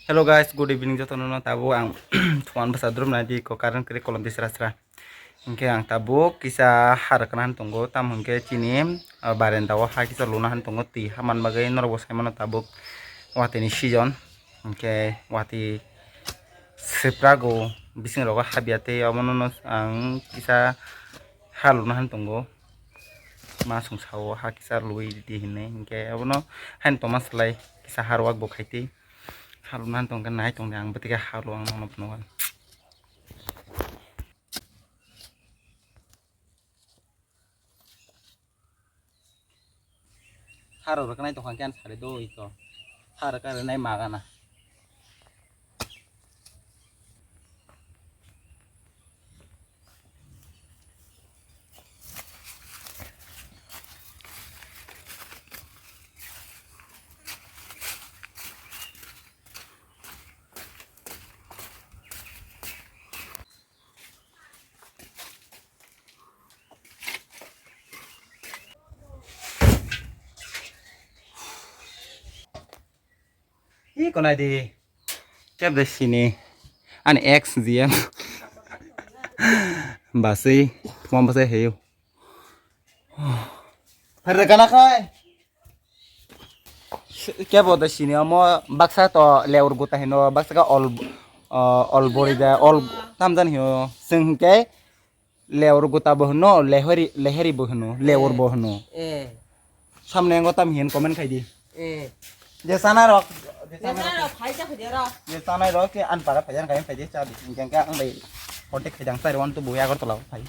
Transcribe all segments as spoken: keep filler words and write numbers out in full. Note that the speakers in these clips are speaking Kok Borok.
Hello guys, good evening jotono no. Tabuk ang thuan bwsa drum nai di ko current kwrwi kolom di sra sra. Hinkhe ang tabuk kisa ha rwkna han tongo, tamo hinkhe chini, ah, barenda o ha kisa luna han tongo, twi ha man bagwi norok bo sai mano tabuk watwi ni season. Hinkhe watwi swprago bising rogo habya tei obono no ang kisa ha luna han tongo. Ma song sao ha kisa lui di hinwi hinkhe obono haino tongma slai kisa ha rwk bo khai twi. Halwk nang tong khe nai tong di ang bwtwi khe halwk ang nono phunukha. Harok rwknai tongkha khe ang sari do iko. Harok ka rwnai magana. Hi konai di. Kep de sini. Ani ex G M. Basui. Thuma basui heyo. Phar de kana khai. Kebo de sini omo baksa to leur guta hino baksa ka ol, ah, ol bori da ol tamjan hino sengke leur guta bo hino leheri leheri bo hino leur bo hino. Eh. Samne ngo tam hin comment khai di. Eh. Je sana rok. Je sana rok phai cha khajero. Je sana rok ke an para phai jan kai phai je cha di. Jang ka ang bai contact khai dang sai wan tu buya kor tola phai.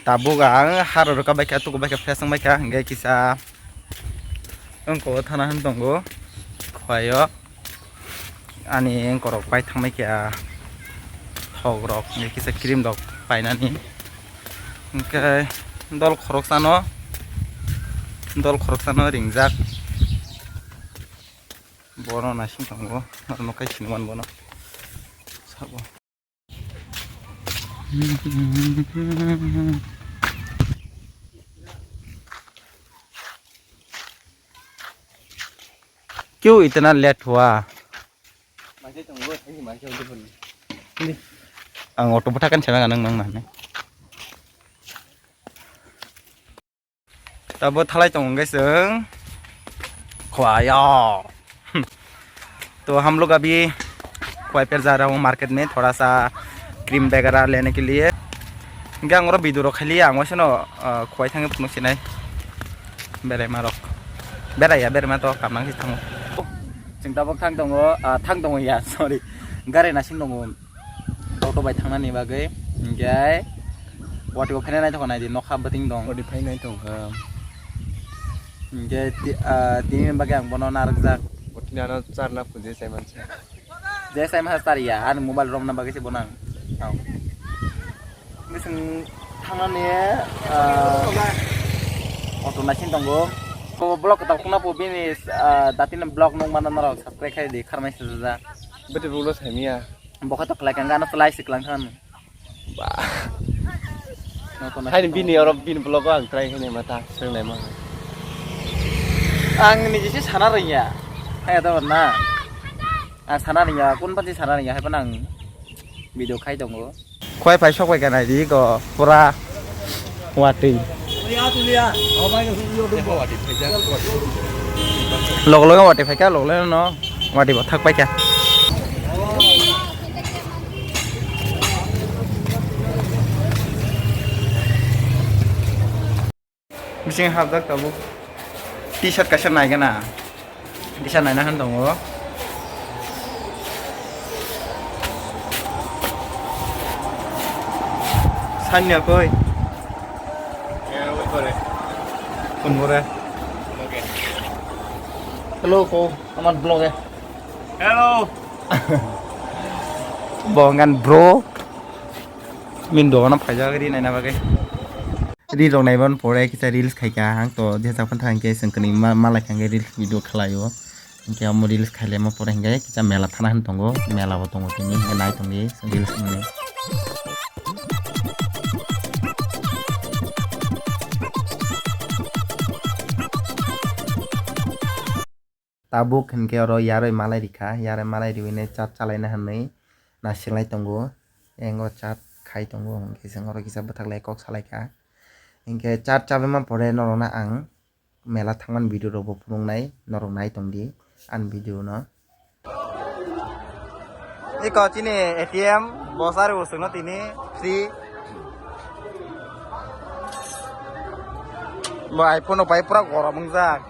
Tabuk ang haro rwka baikha tuku baikha fresh wng baikha hingke kisa wngko thana hwn tongo khwlaio ani wngkorok pai thangbai kha thok rok hingke kisa cream rok painani hingke dol khoroksano dol khoroksano ringjak bono naising tongo norok kai siniman bono sabo. क्यों इतना लेट हुआ? Ang auto bwthakan sana nang nang nang. Tabo thalai tongo hwnkhe chwng khwlaio. तो हम लोग अभी खवाई पेर जा रहा हूँ मार्केट में थोड़ा सा क्रीम वगैरह लेने के लिए। Hingke ang oro video rok khailiya ang waisano khwai thangwi phunuk sinai berai ma rok berai ya berai ma to kamnang si thango. Chwng tabuk thang tongo ah, thang tongo ya sorry gari nasing tongo. Auto bai thangnani bagwi hingke watwi o phaina naithok naidi nokha bwtwing dong. Watwi phai naithok kha. Hingke ti- ah, tini bagwi ang bono narwkjak. Watwi nano charna phunje sai mansa. Je sai mansa chariya ani mobile romna bagwi se bono ang. Tao. Bising thangnani ah, auto naising tongo. Ko vlog kwtal khuna po bini ah, datini vlog nung mana norok subscribe khai di kharmai sijajak. Bete rulo saimiya. Bokha to khlai kang gana slai siklang khan. Ba. Hai bini oro bini vlog o ang try khainai mata swngnai ma. Ang ni jisi sana rwya. Hai to na. Ang sana rwya, kun pati sana rwya hai pan ang video khai tongo. Khwai phai sok bai kha nai di ko pura. Watwi. Log log watwi phaikha log log no watwi bo thak paikha. Bising hapjak tabuk t-shirt kaisa naigana. Kisa naina han tongo. Sanya koi. Phone gore. Hello ko, amar vlog e. Hello. Bongan bro. Min dogano phaijak ri naina bagwi. Reel rok naiman pore kisa reels khaika ang to jesa phantha hwnkhe chwng kwnwi ma-, malai kha hwnkhe reels video khlaio. Hwnkhe omo reels khailaima pore hwnkhe kisa mela thana hwn tongo, mela bo tongo tini hwnkhe nai tongdi reels wngwi. Tabuk hinkhe oro yarwi malai rikha, yarwi malai riwini chat chalaina hinwi nasilai tongo. Engo chat khai tongo, hinkhe chwng oro kisa bwthaklai kok salaikha. Hinkhe chat chabaima pore norokno ang mela thangmani video rokbo phunuknai, norok nai tongdi ani video no. Iko chini A T M, bo chari bo chwngno tini free. Bo iPhone rok bai pura gorom wngjak.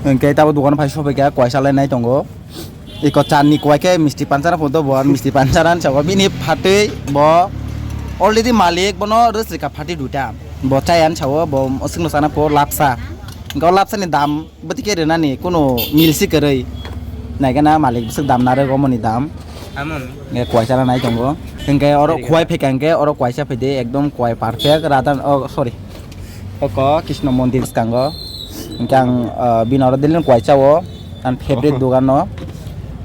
Hwnkhe tabo dogano phai sopaikha, kuaisa lainai tongo. Eko charni kuai khe misti panchara photo bo, misti panchara hinwi sabo. Bini phatwi bo already malik bono rwsrika phatwi duita. Bo chaya hinwi sabo, bo swkno sana pho lapsa. Hwnkhe o lapsani dam bwtwi khe rwnani kuno milsi kwrwi. Naikhe na malik bwswk dam narwk omoni dam. Amoni. Hwnkhe kuaisa lanai tongo. Hwnkhe oro kuai phaikha hwnkhe oro kuaisa phaidi ekdom kuai perfect Radha, oh, sorry. Oko Krishna mondir bwskango. Hwnkhe ang, ah, bini oro daily kuai chao. Ang favorite dogan no.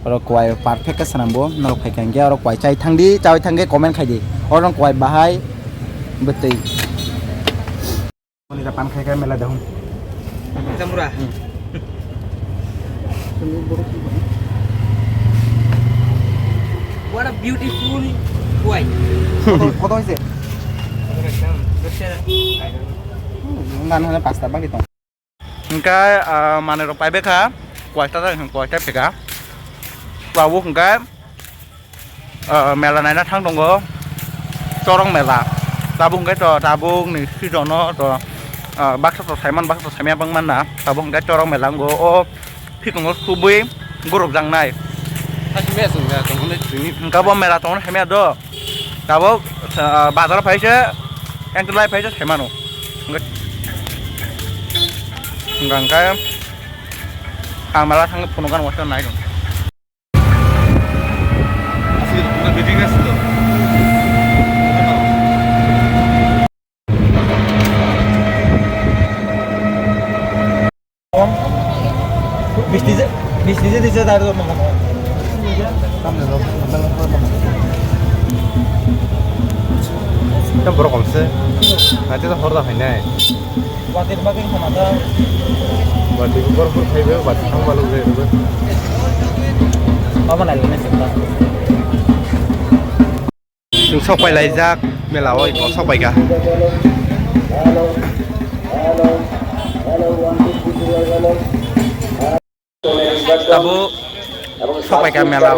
Oro kuai perfect khe swnamgo. Norok phaikha hwnkhe oro kuai chai thangdi, chaui thangkhe comment khaidi. Oro kuai bahai bwtwi. Moni da pan khai khai mela dahum. Jamura. Hmm. What a beautiful kuai. কত, কত হয়েছে? Pangkha, ah, manwi rok paibai kha, koita ta, koita phaikha. Tabuk hwnkhe, ah, mela naina thang tongo, chorong mela. Tabuk hwnkhe to, tabuk ni season o to, ah, baksa to saiman, baksa to saimaya bangman na. Tabuk hwnkhe chorong mela wngo, o phikungo subui gorok jangnai. Hwnkhe bo mela tongo saimaya do. Tabuk, ah, bazar o phai se, entwlai phai se saimano. Hwnkhe, hwnkhe ang mala thangwi phunukgani waisa nai rw. Misti je, misti je dise dar do. Tam borok omse. Ate to horda khainai. Watir bagwi khana da. Watir borok khaibe, watir thang balok jai rwbe. Mama nai lene sita. Chwng sok pai laijak mela o, iko sok pai kha. Tabuk sok pai kha mela o.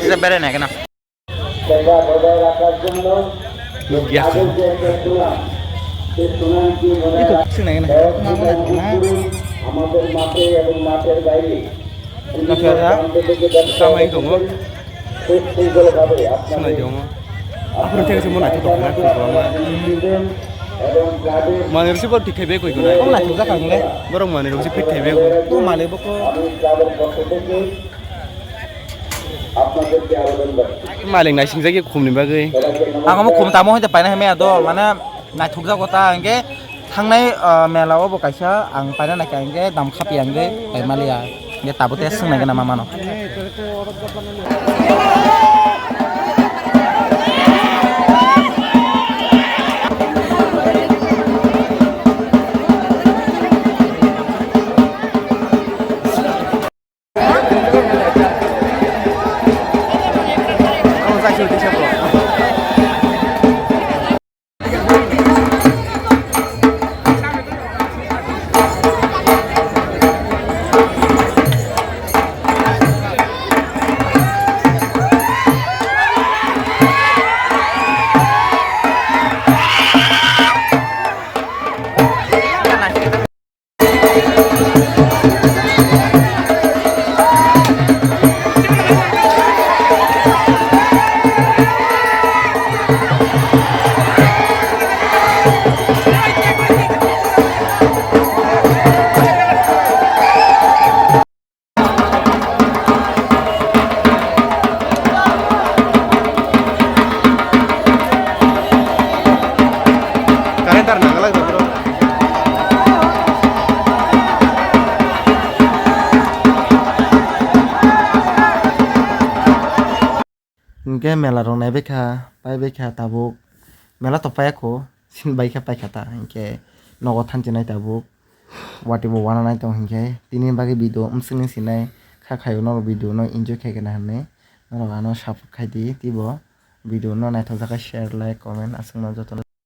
Kisa berai nai kheno. Nukya. Iko swnai na. Nathara. Kamai tongo. Swnai tongo. Aphuru thai se mo naithok tongkha na, khum kwbangma. Manwi rok se bo thik khai bai koi tongnai. Omo naithok jak ang le. Borok manwi rok se fit khai bai koi. O manwi bo ko. Ang Malik naisingjak khumni bagwi. Ang omo khum tamo hwnte paina hamya do, mane naithokjago ta, hwnkhe thangnai, ah, mela o bo kaisa ang paina naikha, hwnkhe dam khapi ang de pai maliya, hwnkhe tabuk tei swngna gana ma mano. Current tar nanglak bro. Hwnkhe mela rok naibaikha, paibaikha tabuk. Mela to paiya kho, sin baikha paikha ta. Hwnkhe nogo thanchi nai tabuk. Watwi bo wana nai tong hwnkhe tini bagwi video bwswk ni sinai kha khaio, nogo video no enjoy khai kana hwnwi norok ano support khai di teibo video no naithok jakha share, like, comment aswkno jotono.